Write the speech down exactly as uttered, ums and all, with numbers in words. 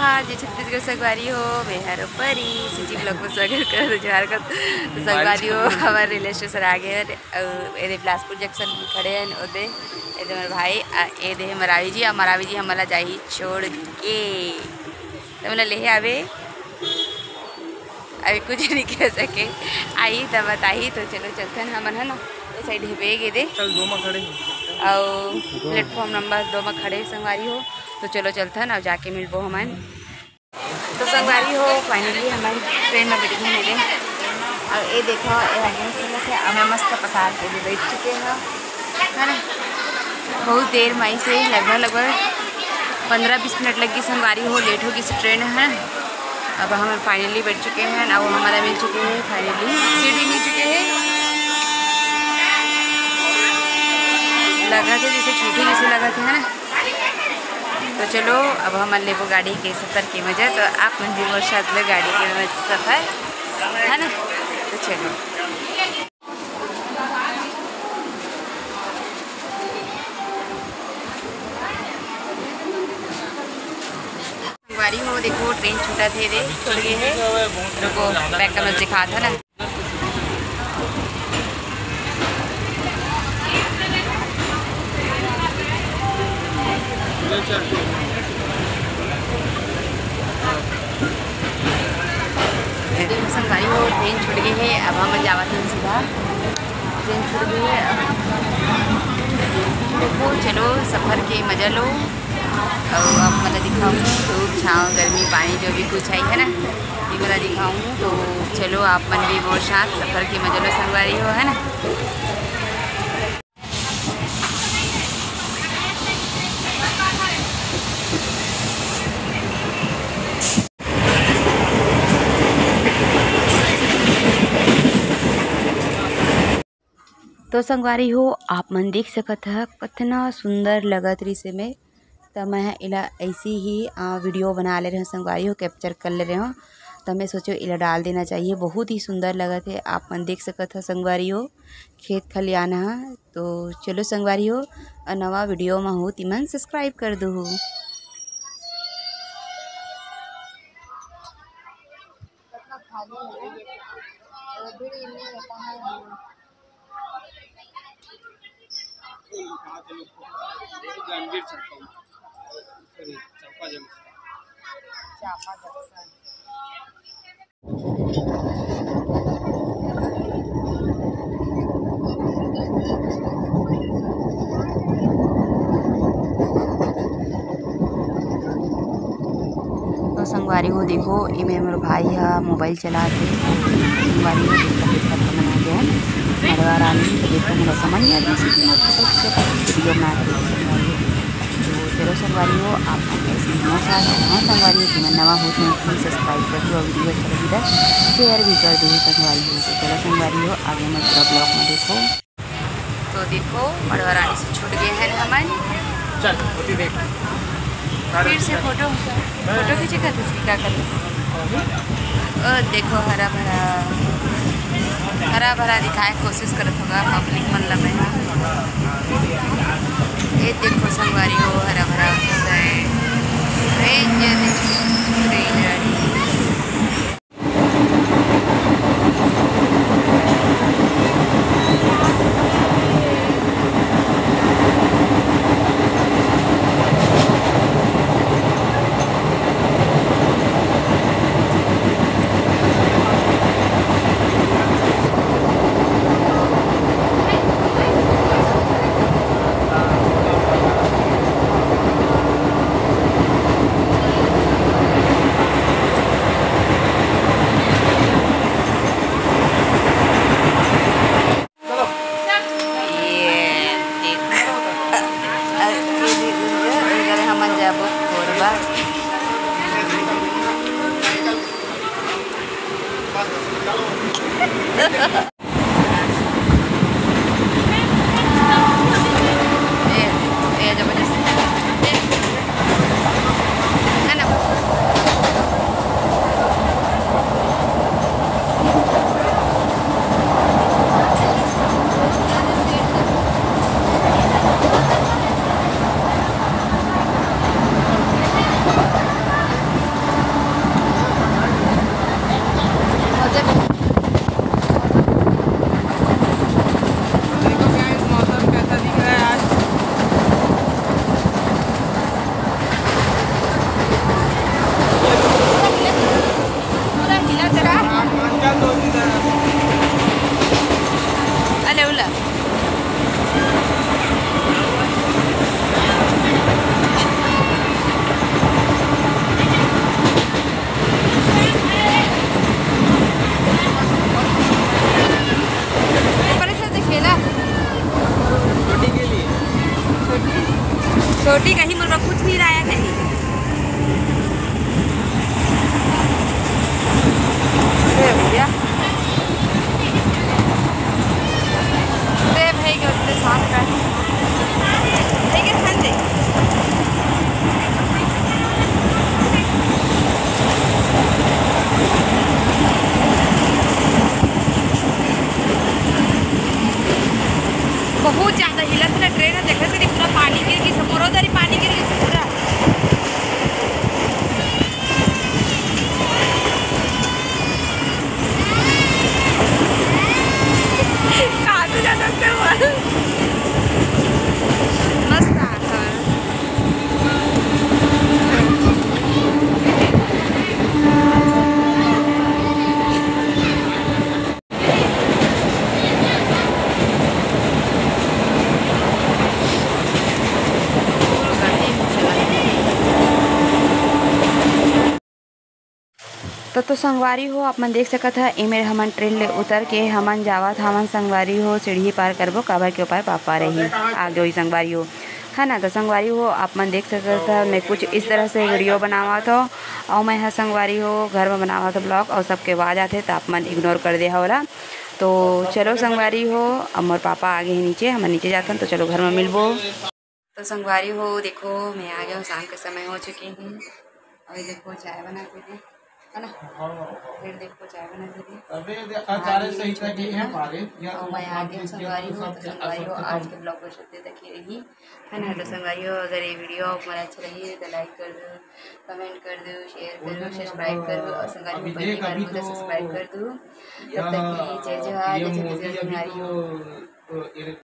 आज छत्तीसगढ़ संगवारी हो, मैं हर परी CG vlog में स्वागत कर, जोहार कर। तो संगवारी हो, हमर रेलवे स्टेशन आ गए हैं, अउ एदे बिलासपुर जंक्शन खड़े हैं, ओदे एदे हमर भाई, आ, एदे हमर रावी जी, आ, हमर रावी जी हमला जाही छोड़ के, तो हमला लेहे आवे। अभी कुछ नहीं कह सके, आई त बताही। तो चलो चलथन हमन, है ना, ये साइड हे बैग एदे। चल, दो मा खड़े हो। अउ प्लेटफॉर्म नंबर दो मा खड़े संगवारी हो, तो चलो चलथन अउ जाके मिलबो हमन। तो संगवारी हो, finally हमन ट्रेन में बैठ गए एदे। अउ ये देखो, ये आगे से देखो, अब मैं मस्त पसार के भी बैठ चुके हैं, है ना। बहुत देर में से लगभग, लगभग पंद्रह बीस मिनट लग गई संगवारी हो, लेट हो गई से ट्रेन है। अब हम finally बैठ चुके हैं, अब हमारा मिल चुके हैं finally, सीट भी मिल चुके हैं। लगा थे जैसे छूटे जैसे लगा थे, है ना। तो चलो, अब हमन लेबो गाड़ी के सफर के मजा, तो आप मन भी मोर साथ में गाड़ी के मजा सफर, है ना। तो चलो। संगवारी हो, देखो ट्रेन छूटा थे रे, छोड़ गए है। रुको, बैक कैमरा दिखा था ना। संगवारी हो, ट्रेन छूट गई है, अब हम जावत हैं सीधा। ट्रेन छूट गई है, अब देखो, चलो सफर के मजा लो। अउ आप मन ला दिखाऊँ धूप छाँव गर्मी पानी जो भी कुछ आई है ना, ये वाला दिखाऊँ। तो चलो आप मन भी मोर साथ सफर के मजा लो संगवारी हो, है ना। तो संगवारी हो, आप मन देख सकत ह कतना सुंदर लगत रिहिस एमे। त मैं ह एला ऐसी ही, अ, वीडियो बना ले रहे हूँ संगवारी हो, कैप्चर कर ले रहे हूँ। त मैं सोचो एला डाल देना चाहिए, बहुत ही सुंदर लगत है। आप मन देख सकत ह संगवारी हो, खेत खलियान ह। तो चलो संगवारी हो, अ, नवा वीडियो म हो तिमन सब्सक्राइब कर दो। तो संगवारी हो देखो, एमे मोर भाई ह मोबाइल चलात हे। संगवारी हो देखो, देखो, देखो, मड़वा रानी, तो देखो, मोला समझ नहीं आती, इसी के मैं फोटो खींचे का वीडियो बना के संगवारी हो। तो चलो संगवारी हो, आप मन ऐसे ही मोर साथ, हाँ संगवारी हो, तुमन नवा हो तो प्लीज सब्सक्राइब कर दो और वीडियो अच्छा लगी तो शेयर भी कर दो संगवारी हो। तो चलो संगवारी हो, आगे मैं पूरा ब्लॉग में देखो। तो देखो, मड़वा रानी से छूट गए हैं हमन। चल, अभी देख। फिर से फोटो, फोटो खींचे का, इसकी क्या करते? ओ, देखो, हरा भरा, हरा भरा दिखाए कोशिश करत होगा पब्लिक मन ला मैं। ये देखो संगवारी हो, हरा भरा है। Range, range. ये देखो। अब ये भी उनके, उनके हमन जाबो कोरबा। ए, ए, जबरदस्ती। ए, है ना? तो, तो संगवारी हो, आप मन देख सकत ह, एमेर हमन ट्रेन ले उतर के हमन जावत हवन संगवारी हो, सीढ़ी पार करबो, काबर के ओपार पापा रही, आगे होई संगवारी हो, है ना। तो संगवारी हो, आप मन देख सकत ह, मैं कुछ इस तरह से वीडियो बनावत हो, और मैं ह संगवारी हो घर में बनावत हो ब्लॉग, और सबके आवाज आथे, तो आप मन इग्नोर कर दे हा ओला। तो चलो संगवारी हो, अब मोर पापा आगे ही नीचे, हमन नीचे जाथन, तो चलो घर में मिलबो। तो संगवारी हो, देखो, मैं आ गया हूँ, शाम के समय हो चुके हैं। अभी देखो, चाय बना के दे, है ना? फिर देखो, चाय बना के दे। अबे दे-, अचारे सही तक ही है हमारे। या और तो मैं आ गया संगवारी हो, तो संगवारी हो, आज के ब्लॉग को छोटे तक ही रही, है ना? तो संगवारी हो, अगर ये वीडियो आप मन अच्छा लगी तो लाइक कर दो, कमेंट कर दो, शेयर कर दो, सब्सक्राइब कर दो, और संगवारी हो, पहली बार हो तो सब्सक्राइब कर दो। तब तक के लिए जय जोहार, जय छत्तीसगढ़ संगवारी हो।